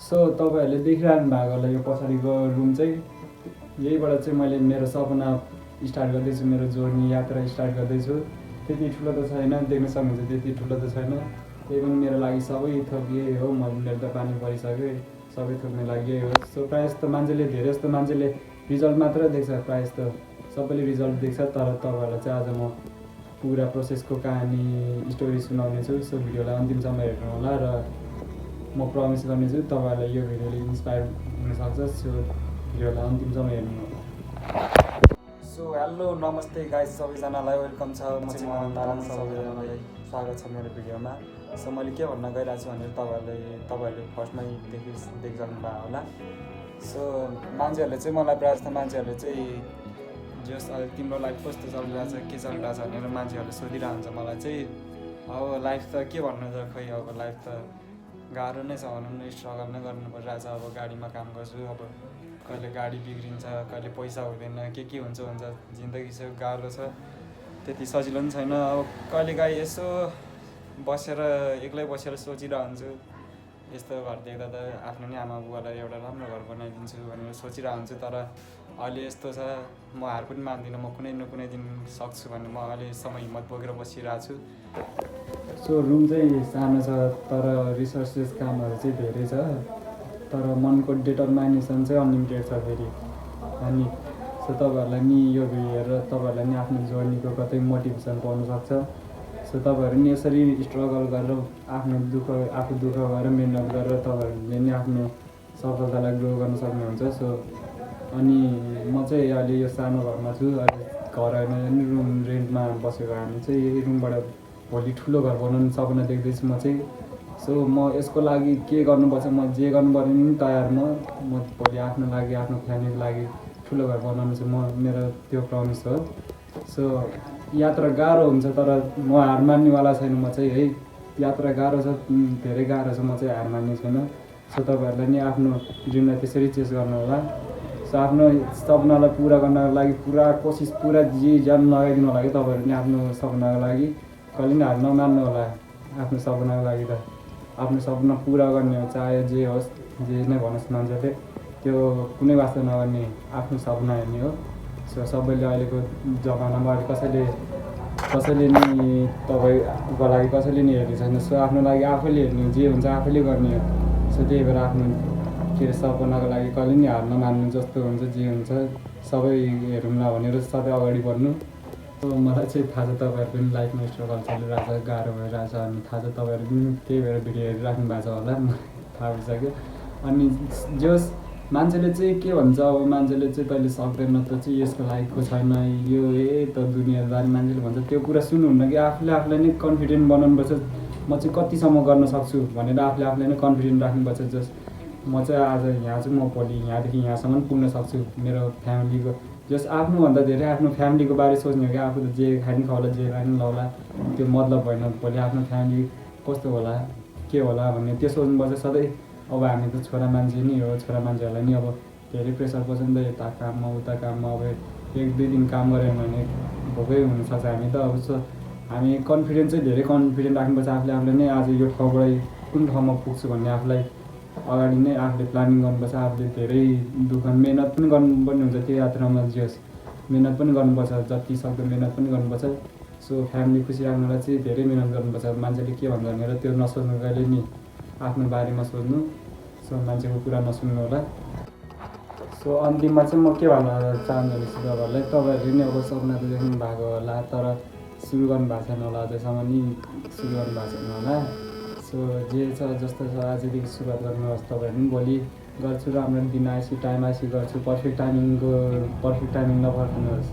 So तपाईँहरूले देखिरहनु भएको होला यो पछाडिको रुम चाहिँ यहीबाट चाहिँ मैले मेरो सपना स्टार्ट गर्दैछु, मेरो जर्नी यात्रा स्टार्ट गर्दैछु। त्यति ठुलो त छैन, देख्न सक्नुहुन्छ त्यति ठुलो त छैन, त्यही पनि मेरो लागि सबै थोक यही हो। मेरो त पानी परिसक्यो, सबै थोक्ने लागि यही हो। सो प्रायः जस्तो मान्छेले धेरै जस्तो मान्छेले रिजल्ट मात्र देख्छ, प्रायः जस्तो सबैले रिजल्ट देख्छ। तर तपाईँहरूलाई चाहिँ आज म पुरा प्रोसेसको कहानी स्टोरी सुनाउने छु। सो भिडियोलाई अन्तिमसम्म हेर्नु होला र म प्रमिस गर्नेछु तपाईँहरूलाई यो भिडियोले इन्सपायर हुनसक्छ। सो भिडियोलाई अन्तिमसम्म हेर्नु होला। सो हेलो नमस्ते गाइस, सबैजनालाई वेलकम छ। म चाहिँ ताराङ, सबैजनालाई स्वागत छ मेरो भिडियोमा। सो मैले के भन्न गइरहेको छु भनेर तपाईँहरूले फर्स्टमै देखिसक्नु भएको होला। सो मान्छेहरूले चाहिँ मलाई प्रायः जस्तो मान्छेहरूले चाहिँ जस तिम्रो लाइफ कस्तो चलिरहेछ, के चलिरहेछ भनेर मान्छेहरूले सोधिरहेको हुन्छ मलाई चाहिँ। अब लाइफ त के भन्नु छ, खै अब लाइफ त गाह्रो नै छ भनौँ न, स्ट्रगल नै गर्नु परिरहेछ। अब गाडीमा काम गर्छु, अब कहिले गाडी बिग्रिन्छ, कहिले पैसा हुँदैन, के हुन्छ जिन्दगी चाहिँ गाह्रो छ, त्यति सजिलो पनि छैन। अब कहिलेकाहीँ यसो बसेर एक्लै बसेर सोचिरहेको हुन्छु, यस्तो घर देख्दा त आफ्नो नि आमा बुवालाई एउटा राम्रो घर बनाइदिन्छु भनेर सोचिरहेको हुन्छु। तर अहिले यस्तो छ, म हार पनि मान्दिनँ, म कुनै न कुनै दिन सक्छु भन्ने म अहिलेसम्म हिम्मत बोकेर बसिरहेको छु। सो रुम चाहिँ सानो छ, तर रिसोर्सेस कामहरू चाहिँ धेरै छ, तर मनको डिटरमाइनेसन चाहिँ अनलिमिटेड छ फेरि। अनि सो तपाईँहरूलाई नि यो भिडियो हेरेर तपाईँहरूलाई नि आफ्नो जर्नीको कतै मोटिभेसन पाउनुसक्छ। सो तपाईँहरू नि यसरी स्ट्रगल गरेर आफू दुःख गरेर मिहिनेत गरेर तपाईँहरूले नि आफ्नो सफलतालाई ग्रो गर्न सक्नुहुन्छ। सो अनि म चाहिँ अहिले यो सानो घरमा छु, अहिले घर होइन रुम रेन्टमा बसेको। हामी चाहिँ यही रुमबाट भोलि ठुलो घर बनाउने सपना देख्दैछु म चाहिँ। सो म यसको लागि के गर्नुपर्छ, म जे गर्नुपर्ने नि तयार। म भोलि आफ्नो लागि, आफ्नो फ्यामिलीको लागि ठुलो घर बनाउनु चाहिँ मेरो त्यो प्रमिस हो। सो यात्रा गाह्रो हुन्छ, तर म हार मान्नेवाला छैन। म चाहिँ है यात्रा गाह्रो छ, धेरै गाह्रो छ, म चाहिँ हार मान्ने छैन। सो तपाईँहरूलाई नि आफ्नो ड्रिमलाई त्यसरी चेस गर्नु होला। सो आफ्नो सपनालाई पुरा गर्नको लागि पुरा कोसिस, पुरा जी जान लगाइदिनु होला कि तपाईँहरू नि आफ्नो सपनाको लागि कहिले पनि हार नमान्नु होला। आफ्नो सपनाको लागि त आफ्नो सपना पुरा गर्ने हो, चाहे जे होस्, जे नै भनोस् मान्छेले, त्यो कुनै वास्ता नगर्ने, आफ्नो सपना हेर्ने हो। सो सबैले अहिलेको जमानामा अहिले कसैले नि तपाईँको लागि कसैले नि हेर्ने छैन। सो आफ्नो लागि आफैले हेर्ने, जे हुन्छ आफैले गर्ने हो। सो त्यही भएर आफ्नो के अरे सपनाको लागि कहिले नि हार नमान्नु, जस्तो हुन्छ जे हुन्छ सबै हेरौँला भनेर सधैँ अगाडि बढ्नु। मलाई चाहिँ थाहा छ तपाईँहरूको पनि लाइफमा स्ट्रगल चलिरहेको छ, गाह्रो भइरहेको छ, अनि थाहा छ तपाईँहरू पनि त्यही भएर भिडियो हेरिराख्नु भएको छ होला, थाहा भइसक्यो। अनि जस मान्छेले चाहिँ के भन्छ, अब मान्छेले चाहिँ तैँले सक्दैन, त चाहिँ यसको लायकको छैन, यो त दुनियाँदारी मान्छेले भन्छ, त्यो कुरा सुन्नुहुन्न कि आफूलाई नै कन्फिडेन्ट बनाउनुपर्छ। म चाहिँ कतिसम्म गर्न सक्छु भनेर आफूलाई नै कन्फिडेन्ट राख्नुपर्छ। जस म चाहिँ आज यहाँ छु, म भोलि यहाँदेखि यहाँसम्म पुग्न सक्छु। मेरो फ्यामिलीको जस आफ्नोभन्दा धेरै आफ्नो फ्यामिलीको बारे सोच्ने हो कि आफू त जे खाइ नि खाउला, जे खाइ नि लाउला, त्यो मतलब भएन। भोलि आफ्नो फ्यामिली कस्तो होला, के होला भन्ने त्यो सोच्नुपर्छ सधैँ। अब हामी त छोरा मान्छे नि हो, छोरा मान्छेहरूलाई नि अब धेरै प्रेसर पर्छ नि त, यता काममा उता काममा। अब 1-2 दिन काम गऱ्यो भने भोकै हुनसक्छ हामी त। अब हामी कन्फिडेन्स चाहिँ धेरै कन्फिडेन्ट राख्नुपर्छ आफूलाई नै। आज यो ठाउँबाट कुन ठाउँमा पुग्छु भन्ने आफूलाई अगाडि नै आफूले प्लानिङ गर्नुपर्छ। आफूले धेरै दुःख मेहनत पनि गर्नुपर्ने हुन्छ त्यो यात्रामा। जे होस् मेहनत पनि गर्नुपर्छ, जति सक्दो मेहनत पनि गर्नुपर्छ। सो फ्यामिली खुसी राख्नलाई चाहिँ धेरै मेहनत गर्नुपर्छ। मान्छेले के भन्छ भनेर त्यो नसोच्नु, कहिले नि आफ्नो बारेमा सोच्नु। सो मान्छेको कुरा नसुन्नु होला। सो अन्तिममा चाहिँ म के भन्न चाहन्छु भने तपाईँहरूलाई, तपाईँहरूले नि अब सपना त देख्नु भएको होला, तर सुरु गर्नु भएको छैन होला, अझैसम्म नि सुरु गर्नु भएको छैन होला। सो जे छ जस्तो छ आजदेखि सुरुवात गर्नुहोस्। तपाईँहरू पनि भोलि गर्छु, राम्रो दिन आएपछि टाइम आएपछि गर्छु, पर्फेक्ट टाइमिङ नपर्खिनुहोस्।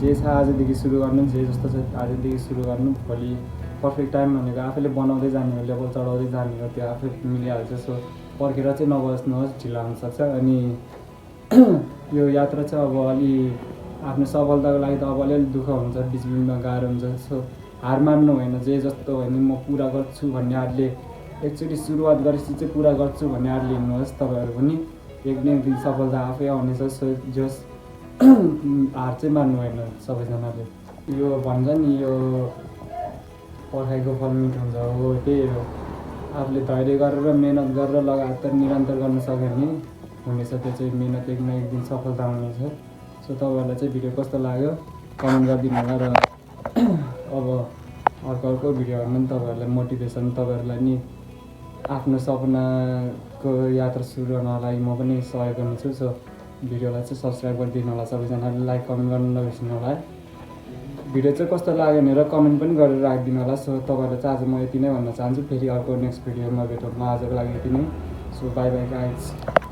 जे छ आजदेखि सुरु गर्नु, जे जस्तो छ आजदेखि सुरु गर्नु। भोलि पर्फेक्ट टाइम भनेको आफैले बनाउँदै जाने हो, लेभल चढाउँदै जाने हो, त्यो आफै मिलिहाल्छ। सो पर्खेर चाहिँ नबस्नुहोस्, ढिला हुनसक्छ। अनि यो यात्रा चाहिँ अब अलि आफ्नो सफलताको लागि त अब अलिअलि दुःख हुन्छ, बिचबिचमा गाह्रो हुन्छ। सो हार मान्नु होइन, जे जस्तो भयो भने म पुरा गर्छु भन्ने हातले एकचोटि सुरुवात गरेपछि चाहिँ पुरा गर्छु भन्ने हातले हिँड्नुहोस्। तपाईँहरू पनि एक न एक दिन सफलता आफै आउनेछ। सो जस हार चाहिँ मान्नु होइन सबैजनाले। यो भन्छ नि, यो पर्खाइको फल मिठो हुन्छ, हो त्यही हो। आफूले धैर्य गरेर मिहिनेत गरेर लगातार निरन्तर गर्न सक्यो भने हुनेछ त्यो चाहिँ मिहिनेत एक न एक दिन सफलता हुनेछ। सो तपाईँहरूलाई चाहिँ भिडियो कस्तो लाग्यो कमेन्ट गरिदिनु होला र अब अर्को भिडियोहरूमा पनि तपाईँहरूलाई मोटिभेसन तपाईँहरूलाई नि आफ्नो सपनाको यात्रा सुरु गर्नको लागि म पनि सहयोग गर्नेछु। सो भिडियोलाई चाहिँ सब्सक्राइब गरिदिनु होला सबैजनाले, लाइक कमेन्ट गर्न नबिर्सिनु होला। भिडियो चाहिँ कस्तो लाग्यो भनेर कमेन्ट पनि गरेर राखिदिनु होला। सो तपाईँहरूलाई चाहिँ आज म यति नै भन्न चाहन्छु। फेरि अर्को नेक्स्ट भिडियोमा भेटौँ। आजको लागि यति नै। So by by guys.